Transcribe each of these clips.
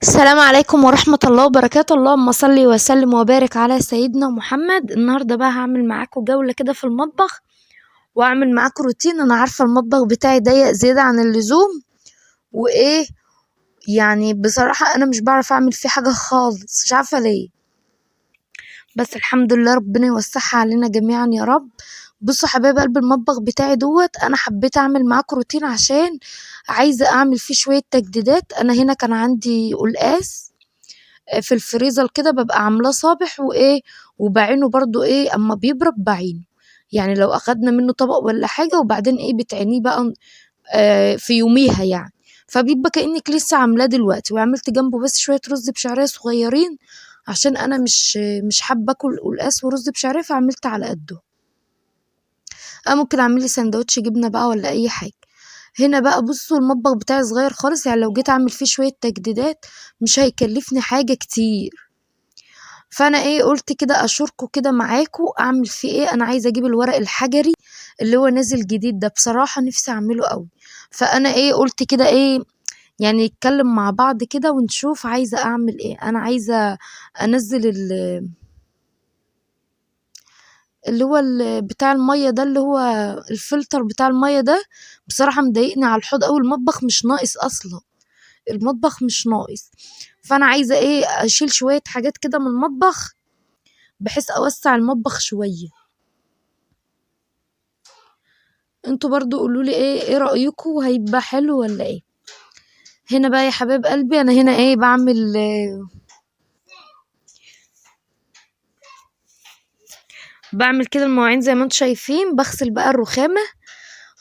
السلام عليكم ورحمة الله وبركاته. اللهم صل وسلم وبارك على سيدنا محمد. النهاردة بقى هعمل معاكم جولة كده في المطبخ، واعمل معاكم روتين. انا عارفة المطبخ بتاعي ضيق زيادة عن اللزوم، وايه يعني بصراحة انا مش بعرف اعمل فيه حاجة خالص، مش عارفة ليه، بس الحمد لله ربنا يوسعها علينا جميعا يا رب. بصوا حبايب قلب، المطبخ بتاعي دوت انا حبيت اعمل معاكم روتين عشان عايزه اعمل فيه شوية تجديدات. انا هنا كان عندي قلقاس في الفريزر كده، ببقى عاملاه صابح وايه وبعينه برضو ايه اما بيبرد بعينه، يعني لو اخدنا منه طبق ولا حاجة وبعدين ايه بتعينيه بقى في يوميها يعني، فبيبقى كانك لسه عاملاه دلوقتي. وعملت جنبه بس شوية رز بشعريه صغيرين عشان انا مش حابة اكل قلقاس ورز بشعريه، فعملت على قده. انا ممكن اعمل لي سندوتش جبنه بقى ولا اي حاجة. هنا بقى بصوا المطبخ بتاعي صغير خالص، يعني لو جيت اعمل فيه شوية تجديدات مش هيكلفني حاجة كتير. فانا ايه قلت كده اشاركه كده معاكم اعمل فيه ايه. انا عايزه اجيب الورق الحجري اللي هو نازل جديد ده، بصراحة نفسي اعمله قوي. فانا ايه قلت كده ايه يعني نتكلم مع بعض كده ونشوف عايزه اعمل ايه. انا عايزه انزل اللي هو بتاع المية ده، اللي هو الفلتر بتاع المية ده، بصراحة مضايقني على الحوض قوي. المطبخ مش ناقص اصلا، المطبخ مش ناقص. فانا عايزه ايه اشيل شوية حاجات كده من المطبخ بحيث اوسع المطبخ شوية. انتوا برضو قولوا لي ايه رايكم، هيبقى حلو ولا ايه؟ هنا بقى يا حبايب قلبي انا هنا ايه بعمل كده المواعين زي ما انتم شايفين، بغسل بقى الرخامه.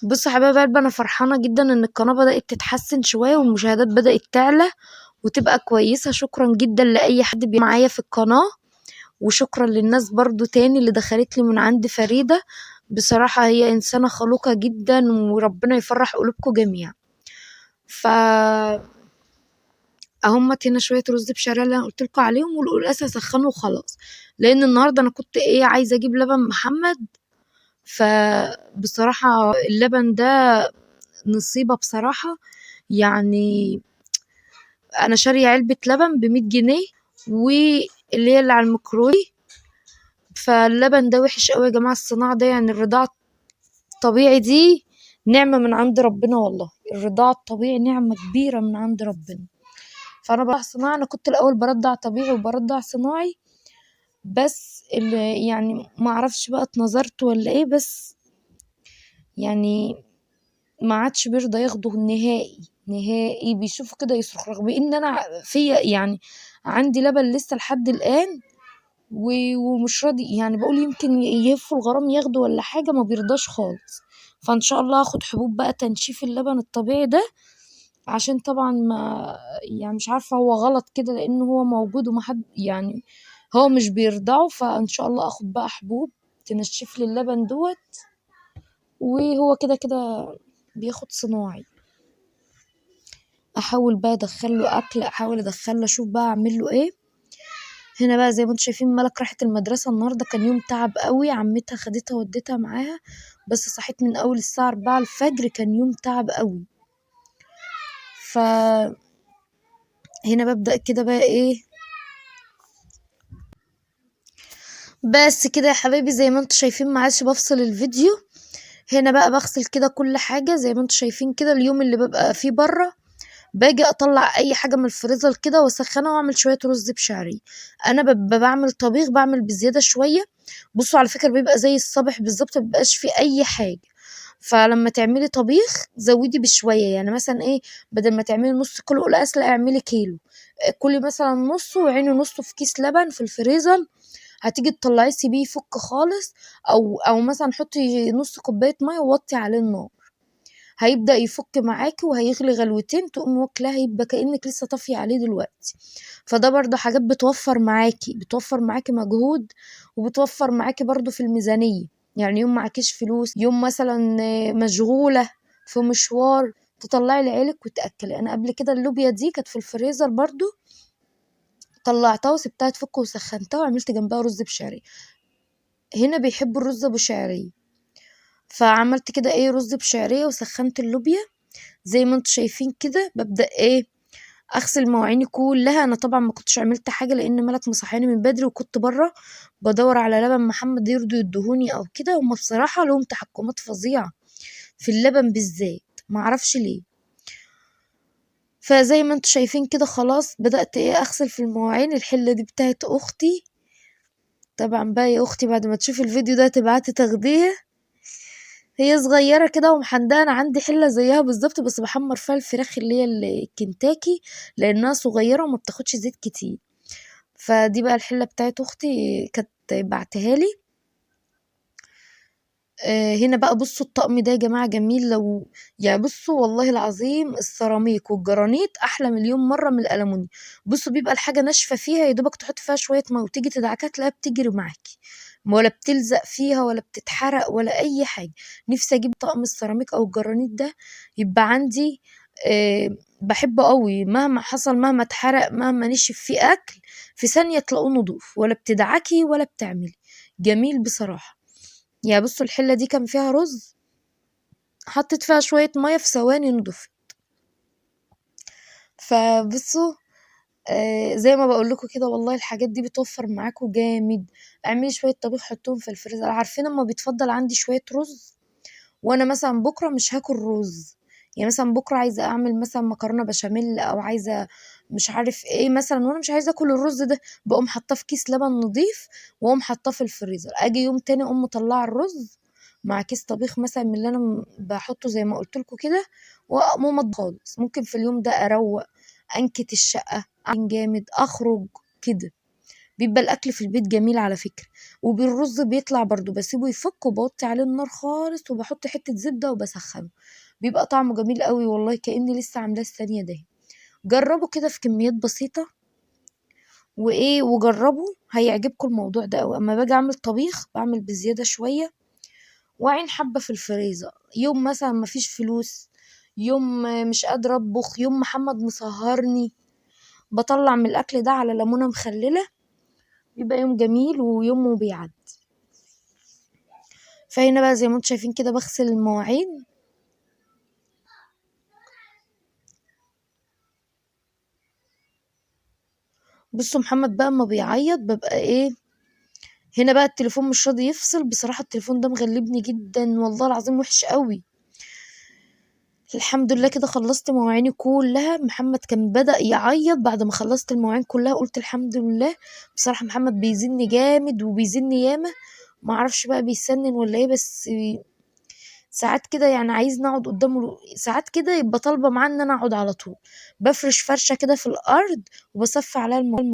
بصوا يا حبايب قلبي انا فرحانة جدا ان القناة بدات تتحسن شوية والمشاهدات بدات تعلى وتبقى كويسة. شكرا جدا لاي حد معايا في القناة، وشكرا للناس برضو تاني اللي دخلت لي من عند فريدة. بصراحة هي انسانه خلوقه جدا، وربنا يفرح قلوبكم جميعا. ف اهمت هنا شوية رز بشعريه اللي انا قلت لكم عليهم، والقلقاس اسخنه وخلاص، لان النهارده انا كنت ايه عايزه اجيب لبن محمد. فبصراحة اللبن ده نصيبه بصراحة، يعني انا شاريه علبة لبن ب100 جنيه واللي هي اللي على الميكرويف. فاللبن ده وحش قوي يا جماعة، الصناعة ده يعني الرضاعة الطبيعي دي نعمه من عند ربنا، والله الرضاعة الطبيعي نعمه كبيرة من عند ربنا. فانا برضع صناعي، انا كنت الاول برضع طبيعي وبرضع صناعي، بس اللي يعني ما اعرفش بقى اتنظرت ولا ايه، بس يعني ما عادش بيرضى ياخده نهائي نهائي، بيشوفه كده يصرخ، رغم ان انا فيا يعني عندي لبن لسه لحد الان ومش راضي، يعني بقول يمكن يهفوا الغرام ياخده ولا حاجة، ما بيرضاش خالص. فان شاء الله هاخد حبوب بقى تنشيف اللبن الطبيعي ده، عشان طبعا ما يعني مش عارفه هو غلط كده لانه هو موجود وما حد يعني هو مش بيرضعه. فان شاء الله اخد بقى حبوب تنشف لي اللبن دوت، وهو كده كده بياخد صناعي. احاول بقى ادخله اكل، احاول ادخله اشوف بقى اعمل له ايه. هنا بقى زي ما انتم شايفين ملك راحت المدرسة النهارده، كان يوم تعب قوي، عمتها خدتها وديتها معاها، بس صحيت من اول الساعة 4 الفجر، كان يوم تعب قوي. ف هنا ببدأ كده بقى ايه بس كده يا حبايبي زي ما انتم شايفين، ما عادش بفصل الفيديو. هنا بقى بغسل كده كل حاجة زي ما انتم شايفين كده. اليوم اللي ببقى فيه بره باجي اطلع اي حاجة من الفريزر كده واسخنها واعمل شوية رز بشعريه. انا ببقى بعمل طبيخ، بعمل بزيادة شوية. بصوا على فكرة بيبقى زي الصبح بالظبط، ما بيبقاش فيه اي حاجة. فلما تعملي طبيخ زودي بشوية، يعني مثلا ايه بدل ما تعملي نص كيلو قلقاس لا اعملي كيلو، كلي مثلا نصه وعيني نصه في كيس لبن في الفريزر، هتيجي تطلعيه سيبيه يفك خالص، او مثلا حطي نص كوباية مية ووطي عليه النار، هيبدا يفك معاكي وهيغلي غلوتين تقومي واكلاه، هيبقى كانك لسه طافية عليه دلوقتي. فده برضو حاجات بتوفر معاكي، بتوفر معاكي مجهود، وبتوفر معاكي برضو في الميزانية. يعني يوم معكيش فلوس، يوم مثلا مشغولة في مشوار، تطلعي لعيلك وتاكلي. انا قبل كده اللوبيا دي كانت في الفريزر برضو، طلعتها وسبتها تفك وسخنتها وعملت جنبها رز بشعريه. هنا بيحبوا الرز بشعريه، فعملت كده ايه رز بشعريه وسخنت اللوبيا زي ما انتم شايفين كده. ببدأ ايه اغسل مواعيني كلها. انا طبعا ما كنتش عملت حاجة لان ملك مصحياني من بدري، وكنت بره بدور على لبن محمد يرضوا يدهوني او كده. هما بصراحة لهم تحكمات فظيعة في اللبن بالذات، ما اعرفش ليه. فزي ما انتم شايفين كده خلاص بدأت ايه اغسل في المواعين. الحلة دي بتاعت اختي، طبعا بقى يا اختي بعد ما تشوفي الفيديو ده تبعتي تغذية. هي صغيرة كده ومحندقه، انا عندي حله زيها بالظبط بس بحمر فيها الفراخ اللي هي الكنتاكي لانها صغيرة وما بتاخدش زيت كتير. فدي بقى الحلة بتاعت اختي كانت بعتها لي. هنا بقى بصوا الطقم ده يا جماعة جميل. لو يعني بصوا والله العظيم السيراميك والجرانيت احلى مليون مرة من الالومنيوم. بصوا بيبقى الحاجة ناشفة فيها، يا دوبك تحط فيها شوية مية وتيجي تدعكها تلاقيها بتجري معاكي، ولا بتلزق فيها ولا بتتحرق ولا اي حاجة. نفسي اجيب طقم السيراميك او الجرانيت ده يبقى عندي. بحبه قوي، مهما حصل مهما اتحرق مهما نشف فيه اكل في ثانية تلاقوه نضوف، ولا بتدعكي ولا بتعملي. جميل بصراحة. يعني بصوا الحلة دي كان فيها رز، حطيت فيها شوية مية في ثواني نضفت. فبصوا زي ما بقول لكم كده والله الحاجات دي بتوفر معاكم جامد. اعملي شوية طبيخ حطهم في الفريزر. عارفين اما بيتفضل عندي شوية رز وانا مثلا بكره مش هاكل رز، يعني مثلا بكره عايزه اعمل مثلا مكرونه بشاميل او عايزه مش عارف ايه مثلا، وانا مش عايزه اكل الرز ده، بقوم حاطاه في كيس لبن نضيف واقوم حاطاه في الفريزر. اجي يوم تاني اقوم مطلعه الرز مع كيس طبيخ مثلا من اللي انا بحطه زي ما قلت لكم كده، واقوم اطبخ خالص. ممكن في اليوم ده اروق، انكت الشقة جامد، اخرج كده. بيبقى الاكل في البيت جميل على فكرة. وبالرز بيطلع برضو، بسيبه يفك وبوطي عليه النار خالص وبحط حتة زبدة وبسخنه، بيبقى طعمه جميل قوي والله، كاني لسه عاملاه الثانية ده. جربوا كده في كميات بسيطة وايه، وجربوا هيعجبكم الموضوع ده قوي. اما باجي اعمل طبيخ بعمل بزيادة شوية واعين حبه في الفريزر. يوم مثلا مفيش فلوس، يوم مش قادرة اطبخ، يوم محمد مسهرني، بطلع من الاكل ده على ليمونه مخلله، بيبقى يوم جميل ويومه بيعدي. فهنا بقى زي ما انتم شايفين كده بغسل المواعين. بصوا محمد بقى ما بيعيط ببقى ايه، هنا بقى التليفون مش راضي يفصل بصراحة. التليفون ده مغلبني جدا والله العظيم، وحش قوي. الحمد لله كده خلصت مواعيني كلها. محمد كان بدأ يعيط بعد ما خلصت المواعين كلها، قلت الحمد لله. بصراحة محمد بيزني جامد وبيزني ياما، ما اعرفش بقى بيسنن ولا ايه، بس ساعات كده يعني عايزني اقعد قدامه، ساعات كده يبقى طالبه معاه ان انا اقعد على طول. بفرش فرشه كده في الارض وبصفي عليها المواعين.